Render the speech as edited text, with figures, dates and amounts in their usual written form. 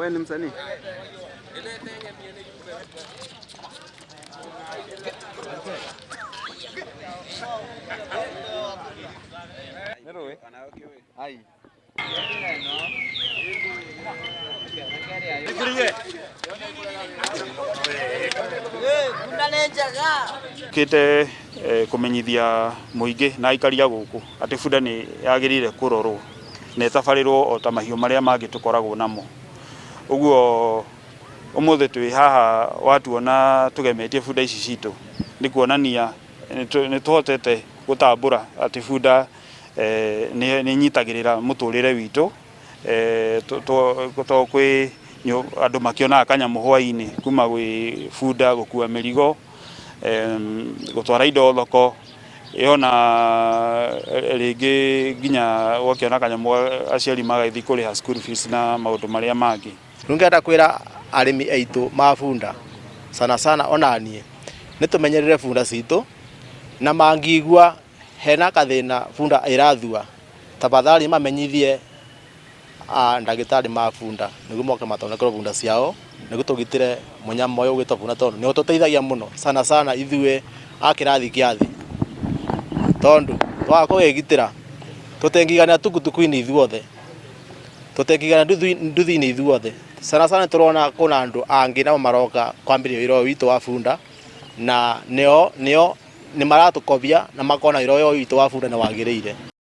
Wewe ni msanii? Kite kumenyithia muingi na aikari a guku ati bunda ni yagirire kurorwo na itabarirwo o ta mahiũ marĩa mangĩ tũkoragwo namo. Ũguo ũmũthĩ twĩ haha watuona tũgemetie bunda ici citũ nĩ kuonania nĩ tũhotete gũtambũra atĩ bunda nĩ ĩnyitagĩrĩra mũtũrĩre witũ to kwĩ andũ makĩonaga kanyamũ hwainĩ kuma gwĩ bunda gũkua mĩrigo, gũtwara indo thoko, yona rĩngĩ nginya ũgakĩona kanyamũ aciari magagĩthiĩ kũrĩha school fees na maũndũ marĩa mangĩ. Rĩu ngenda kwĩra arĩmi aitũ ma bunda sana sana ona niĩ nĩ tũmenyerere bunda citũ na mangĩigua hena kathĩna bunda ĩrathua tafadhali mamenyithie a ndagĩtarĩ ma bunda nĩguo moke mathondekerwo bunda ciao nĩguo tũgitĩre mũnyama ũyũ ũgwĩtwo bunda tondũ nĩ ũtũteithagia mũno sana sana ithuĩ a kĩrathi kĩa thĩ tondũ twaga kũwĩgitĩra tũtingĩiganĩra tukutuku-inĩ ithuothe tũtingĩiganĩra nduthi-inĩ ithuothe sana sana tũrona kwĩna andũ angĩ nao maroka kwambĩrĩria wĩra ũyũ witũ wa bunda na nĩo nĩo nĩ maratũkobia na makona wĩra ũyũ witũ wa bunda nĩ wagĩrĩire.